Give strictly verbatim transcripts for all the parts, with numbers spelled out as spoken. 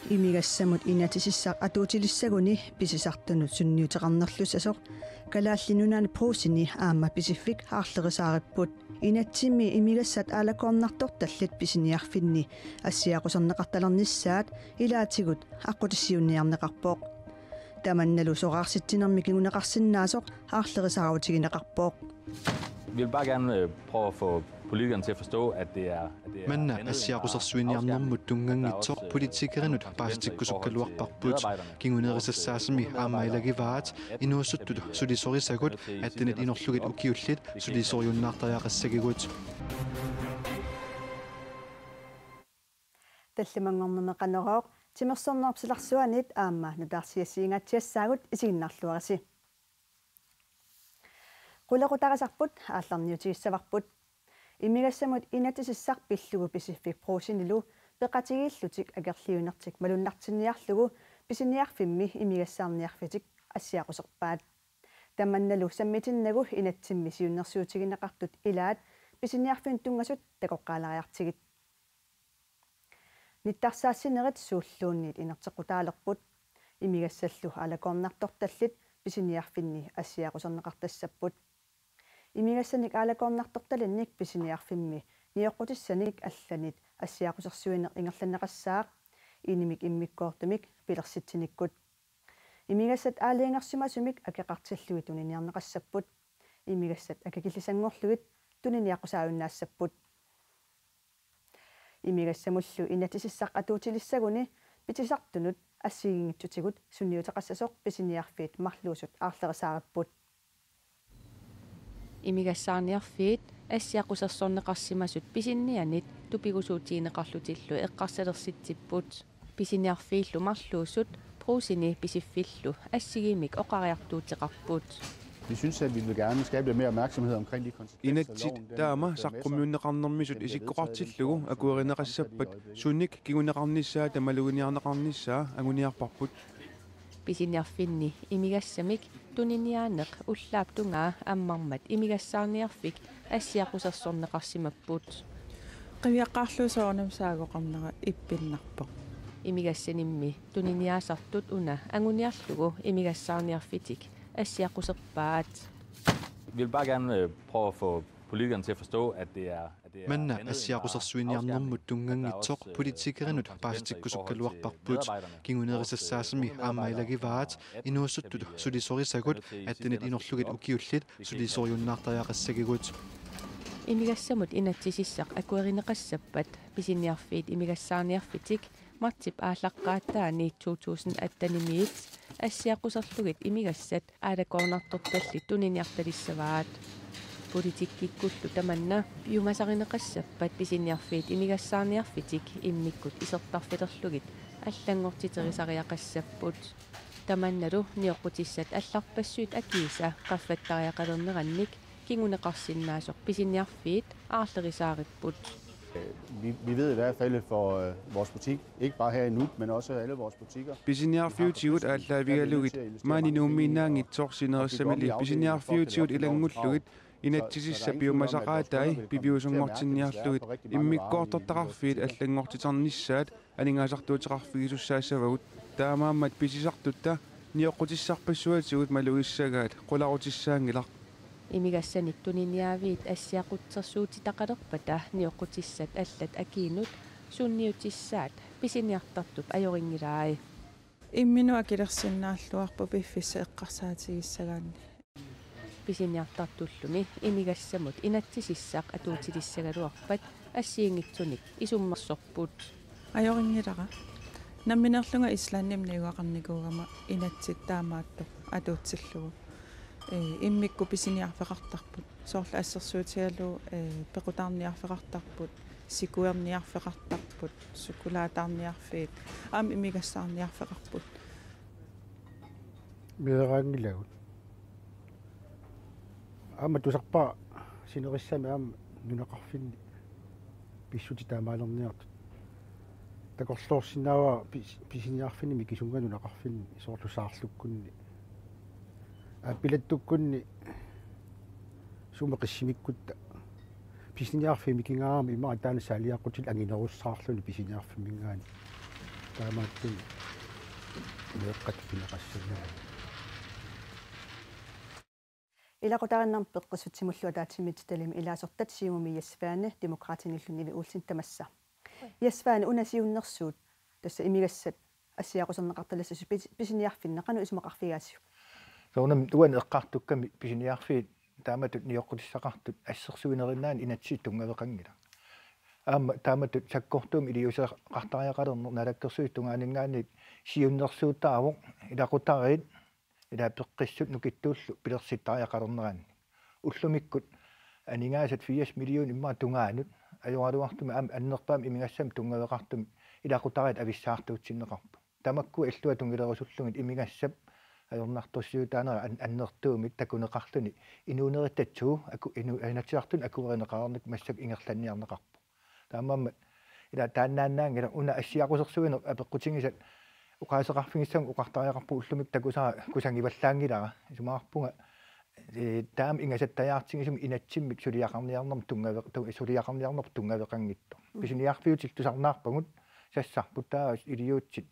Imigassamut inatsisissaq atuutilissaguni pisisartunut sunniuteqarnerlussasoq Kalaallit Nunaanni Brugseni aamma Pisiffik aarlerisaaripput. Inatsimmi imigassat aalakoornartortallit pisiniarfinni assiaquserneqartalernissaat ilaatigut aqqutissiuunniarneqarpoq. Tamannalu soraarsitsinermi kinguneqarsinnaasoq aarlerisaarutigineqarpoq. Vi vil bare gerne øh, prøve at få politikerne til at forstå, at det er... At det er Manna assiaqusersuiniarnermut tunnganngitsoq politikerinut paasitikkusukkaluarparput. Kinguneerisassaasumi aamma ilagivaat inuusuttut sulisorisagut attenit inorlugit ukiullit sulisoriunnaartariaqassagigut. Tallimanngornermi Qanorooq timersornerup silarsuaniit aamma nutaarsiassiingaatsiassaagut, isiginnaarluarisi. Qulequtarisarput aallarniutigissavarput. Imigassamut inatsisissaq pillugu Pisiffik Brugsenilu peqatigiillutik akerliunertik malunnartinniarlugu pisiniarfimmi imigassaarniarfitik assiaquserpaat. Tamannalu sammitinnagu inatsimmi siunnersuutigineqartut ilaat pisiniarfinnut tunngasut takoqqaalaariartigit. Nittarsaassinerit suulluunniit inerteqqutaalerput. Imigassallu aalakoornartortallit pisiniarfinni assiaquserneqartassapput. Imigassanik aalakoornartortalinnik pisiniarfimmi nioqqutissanik allanit assiaqusersuineq ingerlanneqassaaq, inimik immikkoortumik pilersitsinikkut. Imigassat aalajangersimasumik akeqartillugit tuniniarneqassapput. Imigassat akikillisanngorlugit tuniniaqqusaajunnaassapput. Imigassamullu inatsisissaq atuutilissaguni pisisartunut assigiinngitsutigut sunniuteqassasoq pisiniarfiit marluusut aarlerisaaripput. Imigassaarniarfiit assiaqusersorneqarsimasut pisinianit tupigusuutigineqarlutillu eqqarsalersitsipput. Pisiniarfiillu marluusut Brugseni Pisiffillu assigiimmik oqariartuuteqarput. Vi synes, at vi vil gerne skabe lidt mere opmærksomhed omkring de konsekvenser, Inatsit loven den taama fører med sig. Saqqummiunneqarnermisut isikkoqartillugu akuerineqassappat sunik kinguneqarnissaa tamaluginiarneqarnissaa anguniarparput. Pisiniarfinni imigassamik tuniniaaneq ullaap tungaa ammarmat imigassaarniarfik assiaqusersorneqarsimapput. Qiviaqqaarlugu soorunami saagoqarnera ippinnarpoq. Imigassanimmi tuniniaasartut una anguniarlugu imigassaarniarfitik assiaquserpaat. Vi vil bare gerne øh, prøve at få politikerne til at forstå, at det er... Manna assiaqusersuiniarnermut tunnganngitsoq politikerinut paasitikkusukkaluarparput. Kinguneerisassaasumi aamma ilagivaat inuusuttut sulisorisagut attenit inorlugit ukiullit sulisoriunnaartariaqassagigut. Imigassamut inatsisissaq akuerineqassappat pisiniarfiit imigassaarniarfitik martsip aallaqqaataani to tusind attenimiit assiaquserlugit imigassat aalakoornartortallit tuniniartalissavaat. Politikkikkullu tamanna piumasarineqassappat pisiniarfiit imigassaarniarfitik immikkut isertarfilerlugit allanngortiterisariaqassapput. Tamannalu nioqqutissat allarpassuit akiisa qaffattariaqalernerannik kinguneqarsinnaasoq pisiniarfiit aarlerisaaripput. Vi, vi ved i hvert fald for øh, vores butik, ikke bare her i Nuuk, men også alle vores butikker. Pisiniarfiutigut aallaavigalugit maani Nuummiinnaanngitsoq sinerissamili pisiniarfiutigut ilanngullugit inatsisissaq piumasaqaatai piviusunngortinniarlugit immikkoortortaqarfiit allanngortiternissaat aningaasartuuteqarfigisussaassavagut. Taamaammat pisisartutta nioqqutissarpassuatigut malugissagaat qularutissaanngilaq. Imigassanik tuniniaaviit assiaqutsersuutitaqalerpata nioqqutissat allat akiinut sunniutissaat pisiniartartup ajorinngilaai. Imminut akilersinnaalluarpoq piffissap eqqarsaatigissagaanni. Pisiniartartullumi imigassamut inatsisissaq atuutilissagaluarpat assigiinngitsunik isummersorput. Ajorinngilara. Nammineerlunga Islandimi najugaqarnikuugama inatsit taamaattoq atuutsillugu. Ee, immikkut pisiniarfeqartarput. Soorlu assersuutigalugu, ee, pequtaarniarfeqartarput, sikuerniarfeqartarput, sukulaataarniarfiit, aamma imigassaarniarfeqarput. Meeraanngilagut. Aamma tusarpara sinerissami aamma nunaqarfinni pissutit taamaalerniartut. Takorloorsinnaavara pis-, pisiniarfinni mikisunnga nunaqarfinni soorlu Saarlukkunni. Aapilattukkunni sumi qissimikkutta. Pisiniarfiit mikigaangama ima ataanut saaliaqqutillit anginerussaarluni pisiniarfimminngaanniit. Taamaattumik meeqqat pineqassanngillat. Ilaqutariinnarmik peqqissutsimullu ataatsimiititaliami ilaasortat Siumumi Jess Svane, Demokraatinillu Nivi Olsen tamassa. Jess Svane, una siunnersuut tassa imigassat assiaquserneqartalassasoq pis-, pisiniarfinni qanoq isumaqarfigaasiuk? Soorunami uani eqqartukkami pisiniarfiit taamatut nioqqutissaqartut assersuineriinnaani inatsisit tunngaveqanngilaq. Aamma taamatut sakkortuumik iliuuseqartariaqalerneq Naalakkersuisut tungaaninngaanniit siunnersuutaavoq ilaqutariit ila peqqissut nukittuullu pilersittariaqalernerani. Ullumikkut aningaasat firs million immaqa tungaanut ajoraluartumik aamma annerpaamik imigassamik tunngaveqartumik ilaqutariit avissaartuutsinneqarput. Tamakkua illuatungiliusullugit imigassap ajornartorsiutaanera an-, annertuumik takuneqarluni inuunerit tatsuu aku-, inu-, Inatsisartuni akuerineqarnikuuvoq massakkut ingerlanniarneqarpoq. Taamaammat ila taannaannaanngilaq una assiaqusersuineq apeqqutigisat oqaaseqarfigissagunik oqartariaqarpugut ullumikkut takusara kusagivallaanngilara isumaqarpunga, ee, taama ingasattajaartigisumik inatsimmik suliaqarniarnermut tunngaveq-, tu-, suliaqarniarnermut tunngaveqanngitsoq. Mm. Pisiniarfiutit tusarnaarpagut sassarput taava iliuutsit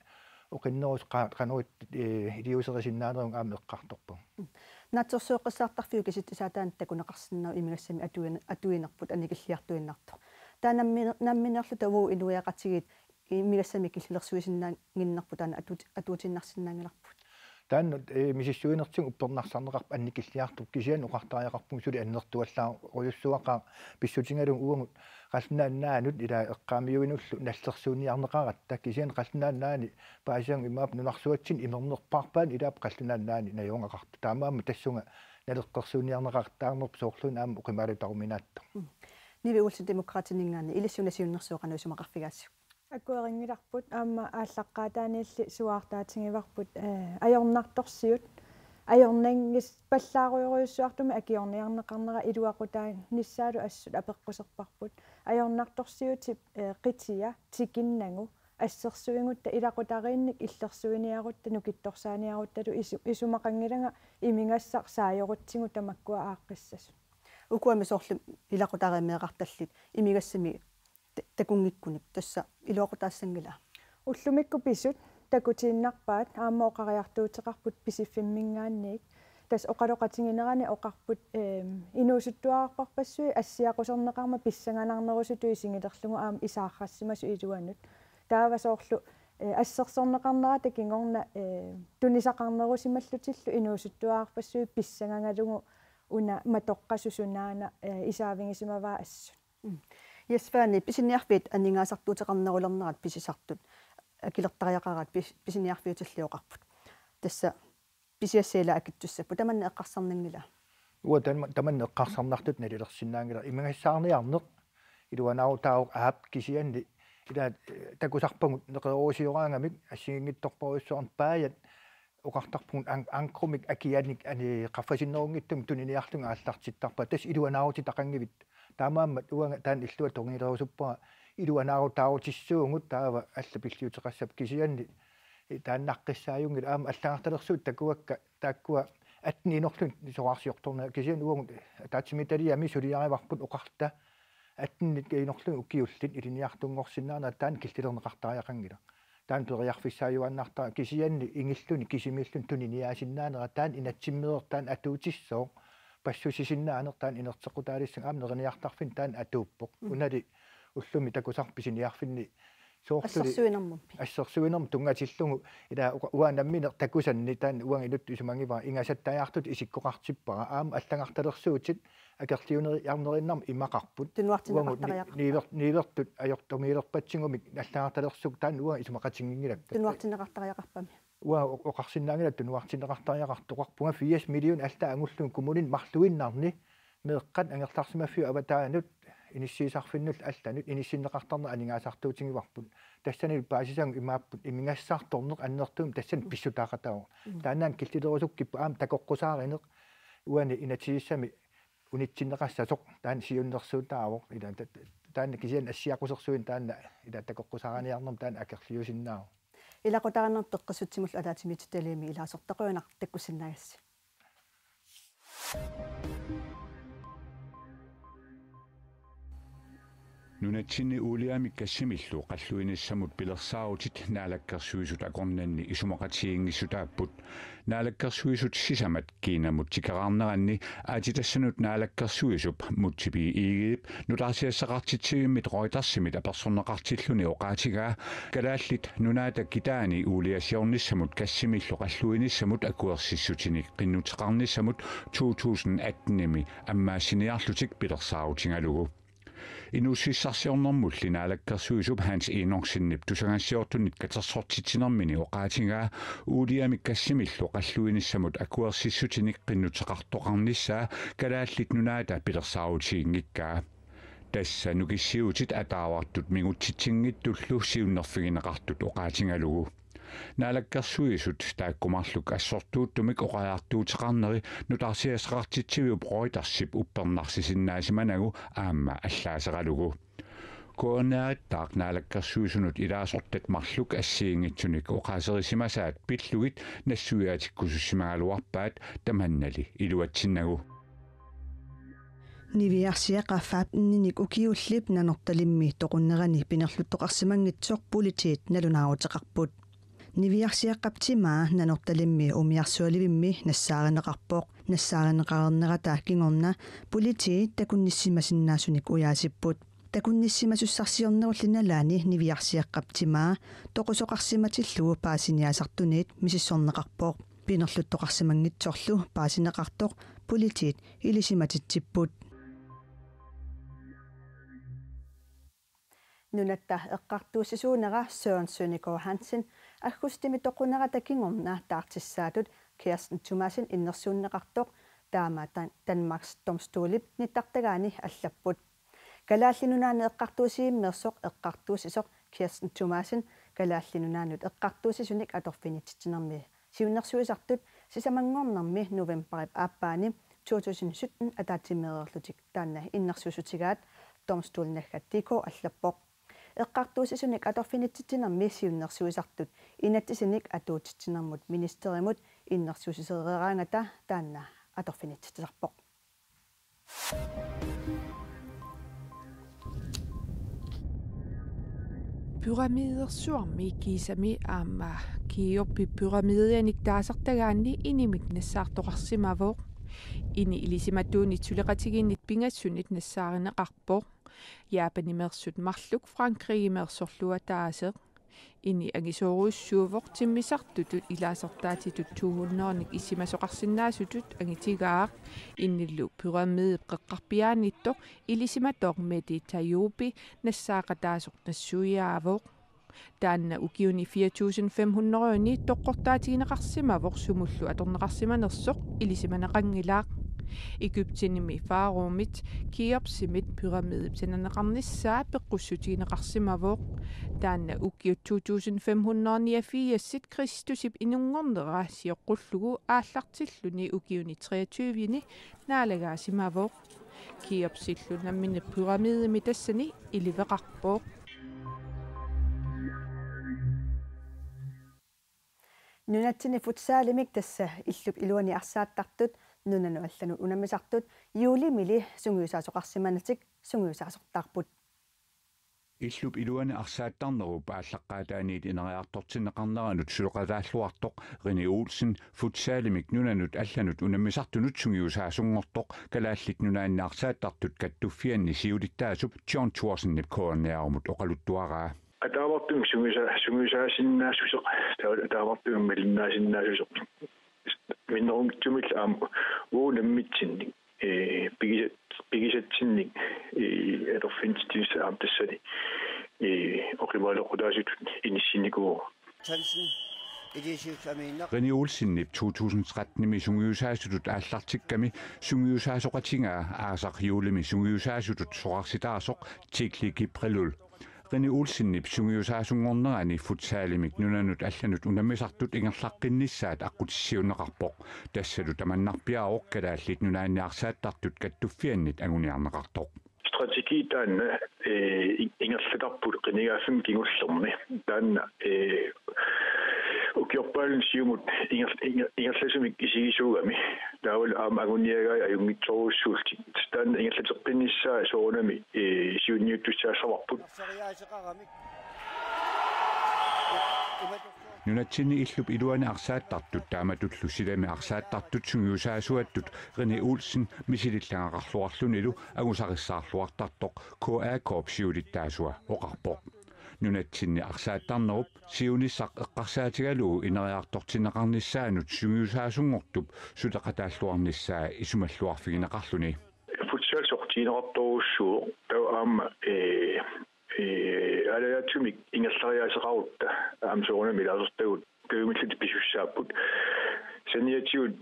oqinnerusut qa-, qanoq, ee, iliuuserisinnaanerugut aamma eqqartorpagut. Mm. Naatsorsueqqissaartarfiup kisitsisaataanut takuneqarsinnaavoq imigassamik atuin-, atuinerput annikilliartuinnartoq. Taava nammi-, nammineerluta uagut inuiaqatigiit imigassamik killilersuisinnaannginnerput taanna atuut-, atuutiinnarsinnaanngilarput. Taanna, ee, misissuinertigut uppernarsarneqarpoq annikilliartup kisianni oqartariaqarpugut suli annertuallaarujussuaqaaq pissutigalugu uagut Qallunaat Nunaannut ila eqqaamiuinullu nallersuiniarneqaratta kisianni Qallunaat Nunaanni paasivagut imaappoq nunarsuatsinni imernerpaarpaat ilaapput Qallunaat Nunaanni najugaqartoq. Taamaammat tassunga naleqqersuiniarneqartaarnerput soorluuna aamma oqimaalutaruminaattoq. Mm. Nivi Olsen Demokraatininngaanniit ilissi una siunnersuut qanoq isumaqarfigaasiuk? Akuerinngilarput aamma aallaqqaataaniilli suaartaatigivarput, ee, ajornartorsiut ajornanngispallaarujoorujussuartumik akiorniarneqarnera iluaqutaanissaalu assut apeqquserparput. Ajornartorsiutip, ee, qitia tikinnagu assersuigutta ilaqutariinnik illersuiniarutta nukittorsaaniaruttalu isu-, isumaqanngilanga imigassaq saajorutsigu tamakkua aaqqissasut. Ukuami soorlu ilaqutariit meeqqartallit imigassamik ta-, takunngikkunik tassa iluaqutaassanngilaa. Ullumikkut pisut takutiinnarpaat aamma oqariartuuteqarput Pisiffimminngaanniit. Tassa oqaloqatiginerani oqarput, eem, inuusuttuararpassuit assiaquserneqarmat pissanganarnerusutut isigilerlugu aamma isaarrassimasut iluanut. Taava soorlu, ee, assersorneqarnerata kingorna, ee, tunisaqarnerusimallutillu inuusuttuararpassuit pissangagalugu una matoqqasoq sunaana, ee, isaavigisimavaa assut. Mm. Jess Svane, pisiniarfiit aningaasartuuteqarnerulernerat pisisartut akilertariaqaraat pis-, pisiniarfiutilli oqarput. Tassa pisiassat ila akitsussapput, tamanna eqqarsarnanngilaa? Uanga tam-, tamanna eqqarsarnartutut nalilersinnaanngilaq imigassaarniarneq iluanaarutaavoq aap kisianni ila, ee, takusarpagut neqeroorusioraangamik assigiinngitsorpassuarnik paajat oqartarpugut an-, ankrumik akianik ani qaffasinnerunngitsumik tuniniarlugit aallartittarpaat tassa iluanaarutitaqanngivittoq. Taamaammat uanga taanna illuatungiliusuppara iluanaarutaarutissuugut taava allat pilliuteqassapput kisianni, ee, taannaqqissaajunngilaq aamma allagartalersuut takuakka taakkua atten inorlugit soraarsiortornerat kisianni uagut ataatsimiititaliami suliarivarput oqarluta atten inorlugit ukiullit ilinniartunngorsinnaanerat taanna killilerneqartariaqanngilaq. Taanna periarfissaajuaannartara kisianni ingilluni kisimiilluni tuniniaasinnaanera taanna inatsimmeersoq taanna atuutissooq passusisinnaaneq taanna inerteqqutaalissaaq aamma neriniartarfinni taanna atuuppoq. Mm. Unali ullumi takusarput pisiniarfinni soorluli assersuinermummi. Assersuinermut tunngatillugu ila uka-, uanga nammineq takusanni taanna uanga inuttut isumagivara ingasattajaartutut isikkoqartippara aamma allagartalersuutit akerliuneriarneriinnarmik imaqarput. Tunuartinneqartariaqarpa? Uagut ni-, niiver-, niivertut ajortumiilerpatsigumik allagartalersuutit taanna uanga isumaqatigiinngilakka. Tunuartinneqartariaqarpami? Uanga o-, oqarsinnaanngilaq tunuartinneqartariaqartoqarpunga firs million allat angullugu kommunini marluinnarni meeqqat angerlarsimaffiup avataanut inissiisarfinnullu allanut inissinneqartarneq aningaasartuutigivarput. Tassanilu paasisagut imaapput imigassaartorneq annertuumik tassani pissutaaqataavoq. Mm. Taannaana killilerusukkippoq aamma takoqqusaarineq uani inatsisissami unitsinneqassasoq taanna siunnersuutaavoq ila ta-, taanna kisianni assiaqusersuineq taanna ila takoqqusaariniarnermut taanna akerliusinnaavoq. Ilaqutariinnarmik peqqissutsimullu ataatsimiititaliami ilaasortat qujanaq takkussinnaagassi. Nunatsinni uuliamik gassimillu qalluinissamut pilersaarutit Naalakkersuisut akornanni isumaqatigiinngissutaapput. Naalakkersuisut sisamat Kinamut tikeraarneranni aatsitassanut naalakkersuisup Múte B. Egedep nutaarsiassaqartitsivimmit Reutersimit apersorneqartilluni oqaatigaa Kalaallit Nunaata kitaani uuliasiornissamut gassimillu qalluinissamut akuersissutinik qinnuteqarnissamut to tusind atten-imi ammaassiniarlutik pilersaarutigalugu. Inuussutissarsiornermulli naalakkersuisup Hans Enoksenip tusagassiortunit katersortitsinermini oqaatigaa uuliamik gassimillu qalluinissamut akuersissutinik qinnuteqartoqarnissaa Kalaallit Nunaata pilersaarutiginngikkaa. Tassa nukissiuutit ataavartut mingutsitsinngitsullu siunnerfigineqartut oqaatigalugu. Naalakkersuisut taakku marluk assortuuttumik oqariartuuteqarneri nutaarsiassaqartitsiviup Reutersip uppernarsisinnaasimaneralu aamma allaaseralugu. K N R-ittaaq Naalakkersuisunut ilaasortat marluk assigiinngitsunik oqaaserisimasaat pillugit nassuiaatikkusussimagaluarpaat, tamannali iluatsinnagu. Niviarsiaq femten-inik ukiullip Nanortalimmi toqunnerani pinerluttoqarsimanngitsoq politiit nalunaaruteqarput. Niviarsiaqqap timaa Nanortalimmi umiarsualivimmi nassaarineqarpoq. Nassaarineqareernerata kingorna politiit takunnissimasinnaasunik ujaasipput. Takunnissimasussarsiornerulli nalaani niviarsiaqqap timaa toqusoqarsimatillugu paasiniaasartuniit misissorneqarpoq. Pinerluttoqarsimanngitsorlu paasineqartoq politiit ilisimatitsipput. Nunatta eqqartuussisuunera Søren Søndergaard Hansen aggustimi toqunerata kingorna taartissaatut Kirsten Thomassen innersuunneqartoq taama Dan-, Danmarks Domstolip nittartagaani allapput. Kalaallit Nunaanni eqqartuussivimmeersoq eqqartuussisoq Kirsten Thomassen Kalaallit Nunaannut eqqartuussisunik atorfinitsitsinermi siunnersuisartut sisamanngornermi novembarip aappaani to tusind sytten ataatsimeereerlutik taanna innersuussutigaat domstol naggat D K allappoq. Eqqartuussisunik atorfinitsitsinermi siunnersuisartut inatsisinik atuutitsinermut ministerimut innersuussereeraangata taanna atorfinitsitsisarpoq. Pyramidersuarmi kiisami aamma Keopsi pyramidianik taasartagaanni inimik nassaartoqarsimavoq. Ini ilisimatuunit suleqatigiinnit pingasunit nassaarineqarpoq. Japanimeersut marluk Frankrigimeersorlu ataaseq. Ini angisoorujussuuvoq timmisartutut ilaasortaatitut to hundrede-nik ilimasoqarsinnaasutut angitigaaq. Inillu pyramidip qeqqarpiaaniittoq ilisimatoq Mehdi Tayoubi nassaaqataasoq nassuiaavoq. Taanna ukiuni fire tusind fem hundrede-ni toqqortaatigineqarsimavoq sumullu atorneqarsimanersoq ilisimaneqanngilaq. Egyptenimi faraomit Keopsimit pyramidip sananeqarnissaa peqqussutigineqarsimavoq. Taanna ukiut to tusind fem hundrede-niogfirsit Kristusip inunngornera sioqqullugu aallartilluni ukiuni treogtyve-ni naalagaasimavoq. Keopsillu nammineq pyramidemi tassani iliveqarpoq. Nunatsinni futsalimik, tassa illup iluani arsaattartut, nunanut allanut unammisartut, juulimili sungiusaasoqarsimanatik sungiusaasortaarput. Illup iluani arsaattarnerup aallaqqaataaniit ineriartortinneqarneranut suleqataalluartoq René Olsen futsalimik nunanut allanut unammisartunut sungiusaasunngortoq Kalaallit Nunaanni arsaattartut kattuffianni siulittaasup John Thorsenip K N R-imut oqaluttuaraa. Ataavartumik sungiusa-, sungiusaasinnaassuseq, taava ataavartumik malinnaasinnaassuseq. Minnerunngitsumillu aamma uagut nammitsinnik, ee, pigisat-, pigisatsinnik, ee, atorfinitsitsisut aamma tassani, ee, oqimaaleqqutaasutut inissinnikuuvoq. Thorsen, Elisabeth Amina. René Olsenip to tusind tretten-imi sungiusaasutut aallartikkami sungiusaasoqatigaa aasaq juulimi sungiusaasutut sorarsitaasoq Tigli Kiprelul. René Olsenip sungiusaasunngornerani futsalimik nunanut allanut unammisartut ingerlaqqinnissaat aqqutissiuunneqarpoq. Tassalu tamannarpiaavoq Kalaallit Nunaanni arsaattartut kattuffiannit anguniarneqartoq. Strategi taanna, ee, in-, ingerlatarput qinigaaffimmi kingullermi. Taanna, ee, ukiorpaalunni siumut inger-, inger-, ingerlasumik isigisuugami. Taavalu aamma anguniagai ajunngitsorujussuullutik. Taanna ingerlateqqinnissaa soorunami, ee, siunniuttussaassavarput. Nunatsinni illup iluani arsaattartut taamatullu silami arsaattartut sungiusaasuattut René Olsen misilillangaqarluarlunilu K A K-p siulittaasua oqarpoq. Nunatsinni arsaattarnerup siunissaq eqqarsaatigalugu ineriartortinneqarnissaanut sungiusaasunngortup suleqataalluarnissaa isumalluarfigineqarluni. Futsal soqutigineqartorujussuuvoq, taava aamma, ee, ee, aalajaatsumik ingerlariaaseqarutta aamma soorunami ilaasortagut kajumillutik pisussaapput. Saniatigut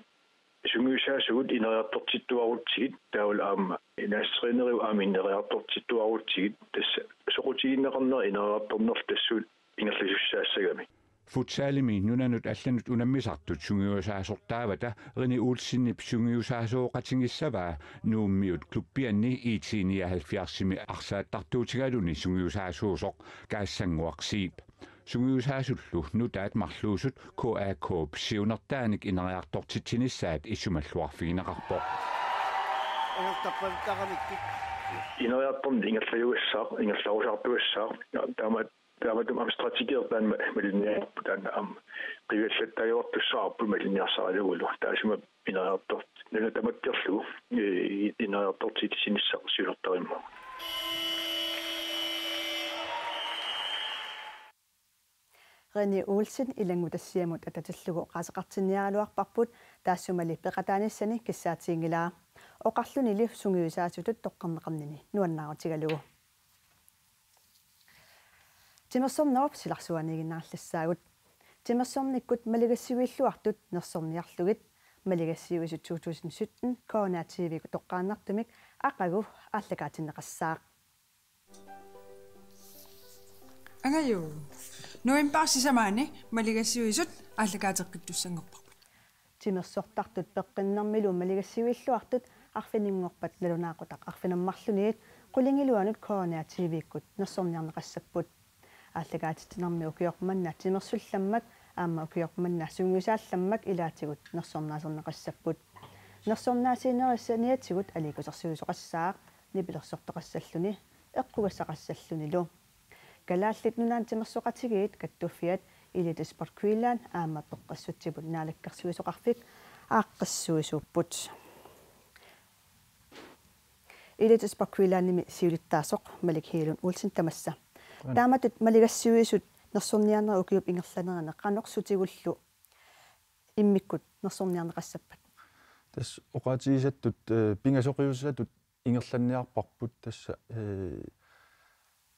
sungiusaasugut ineriartortittuarutsigit, taavalu aamma nasseriniarnerup aamma ineriartortittuarutsigit, tassa soqutigineqarnera ineriartornerlu tassuuna ingerlasussaassagami. Futsalimi nunanut allanut unammisartut sungiusaasortaavata René Olsenip sungiusaasoqatigissavaa Nuummiut klubbianni I T nioghalvfjerdsimi arsaattartuutigaluni sungiusaasuusoq Kaassannguaq Zeeb. Sungiusaasullu nutaat marluusut K A K-p siunertaanik ineriartortitsinissaat isumalluarfigineqarpoq. Ineriartorneq ingerlajuassaaq, ingerlarusaartuassaaq. Ja, taama, taamatut aamma strategier taanna ma-, malinniarput, taanna aamma qiviallattaajuartussaavoq malinniarsaralugulu. Taassuma ineriartort-, nuna tamakkerlugu, ee, ineriartortitsinissaq siunertarimmagu. René Olsen ilanngutassiamut atatillugu oqaaseqartinniaraluarparput, taassumali peqataanissani kissaatiginngilaa. Oqarlunilu sungiusaasutut toqqarneqarnini nuannaarutigalugu. Timersornerup silarsuaniiginnarallassagut. Timersornikkut maligassiuilluartut nersorniarlugit maligassiuisut to tusind sytten K N R T V-kkut toqqaannartumik aqagu aallakaatinneqassaaq. Angaju. Novembarip sisamaanni maligassiuisut aallakaateqqittussanngorparput. Timersortartut peqqinnermilu maligassiuilluartut arfininngorpat nalunaaqutaq arfineq-marlunniit qulingiluanut K N R T V-kkut nersorniarneqassapput. Aallakaatitsinermi ukioq manna timersullammak aamma ukioq manna sungiusaallammak ilaatigut nersornaaserneqassapput. Nersornaasiinerisa saniatigut aliikkusersuisoqassaaq nipilersortoqassalluni eqqugassaqassallunilu. Kalaallit Nunaanni Timersoqatigiit Kattuffiat, Elite Sport Greenland aamma Peqqissutsivut Naalakkersuisoqarfik aaqqissuisuupput. Elite Sport Greenlandimi siulittaasoq Malik Hegelund Olsen tamassa. Aana. Taamatut maligassiuisut nersorniarnerat ukiup ingerlanerani qanoq sutigullu immikkut nersorniarneqassappat? Tassa oqaatigisattut, ee, pingasoqiusattut ingerlanniarparput tassa, ee,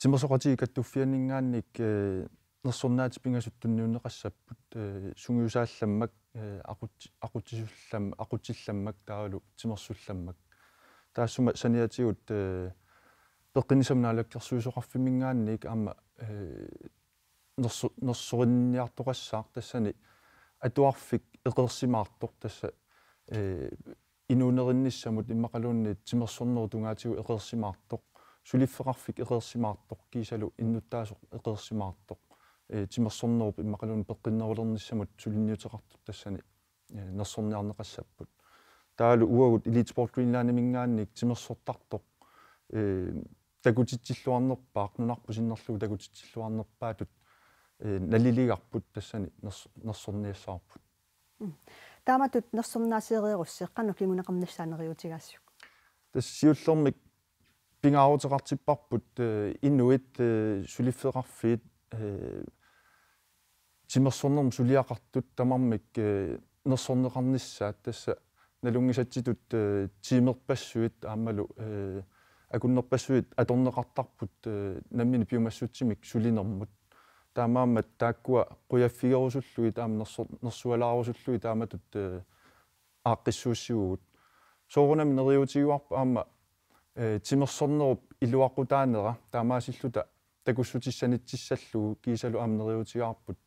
Timersoqatigiit Kattuffianninngaanniit, ee, nersornaatit pingasut tunniunneqassapput, ee, sungiusaallammak, ee, aqut-, aqutsisullam-, aqutsillammak taavalu timersullammak. Taassuma saniatigut, ee, peqqinnissaq Naalakkersuisoqarfimminngaanniit aamma, ee, nerso-, nersorinniartoqassaaq tassani atuarfik eqeersimaartoq tassa, ee, inuunerinnissamut immaqaluunniit timersornerup tungaatigut eqeersimaartoq, suliffeqarfik eqeersimaartoq, kiisalu innuttaasoq eqeersimaartoq, ee, timersornerup immaqaluunniit peqqinnerulernissamut suliniuteqartut tassani, ee, nersorniarneqassapput. Taavalu uagut Elite Sport Greenlandiminngaanniit timersortartoq, ee, takutitsilluarnerpaaq, nunarput sinnerlugu takutitsilluarnerpaatut, ee, naliligarput tassani ners-, nersorniassavarput. Mm. Taamatut nersornaaseereerussi qanoq kinguneqarnissaa neriuutigaassiuk? Tassa siullermik pingaaruteqartipparput, ee, inuit, ee, suliffeqarfiit, ee, timersornermut suliaqartut tamarmik, ee, nersorneqarnissaat tassa nalunngisatsitut, ee, tiimerpassuit aammalu, ee, akunnerpassuit atorneqartarput, ee, nammineq piumassutsimik sulinermut. Taamaammat taakkua qujaffigerusullugit aamma nersor-, nersualaarusullugit taamatut, ee, aaqqissuussivugut. Soorunami neriuutigaarput aamma, ee, timersornerup iluaqutaanera taamaasilluta takussutissanitsissallugu kiisalu aamma neriuutigaarput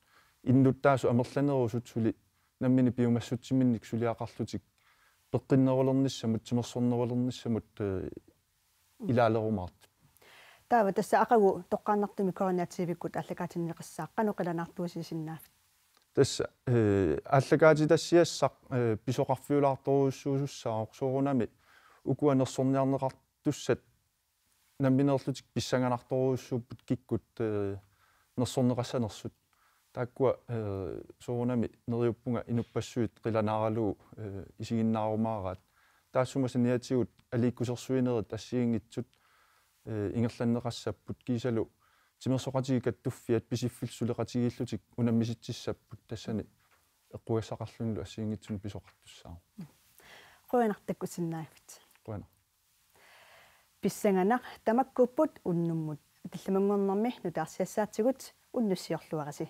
innuttaasut amerlanerusut suli nammineq piumassutsiminnik suliaqarlutik peqqinnerulernissamut, timersornerulernissamut, ee, ilaalerumaartut. Taava tassa aqagu toqqaannartumik K N R T V-kkut aallakaatinneqassaaq, qanoq qilanaartuusisinnaavit? Tassa, eh, aallakaatitassiassaq, eh, pisoqarfiulaartorujussuusussaavoq soorunami ukua nersorniarneqartussat nammineerlutik pissanganartorujussuupput kikkut, eh, nersorneqassanersut. Taakkua, eh, soorunami neriuppunga inuppassuit qilanaaralugu, eh, isiginnaarumaaraat. Taassuma saniatigut aliikkusersuinerit assigiinngitsut, eh, ingerlanneqassapput kiisalu timersoqatigiit kattuffiat Pisiffillu suleqatigiillutik unammitsissapput tassani eqqugassaqarlunilu assigiinngitsunik pisoqartussaavoq. Qujanaq takkussinnaavutit. Qujanaq. Pissanganaq tamakkuupput unnummut. Atallimanngornermi nutaarsiassaatigut unnussiorluarisi.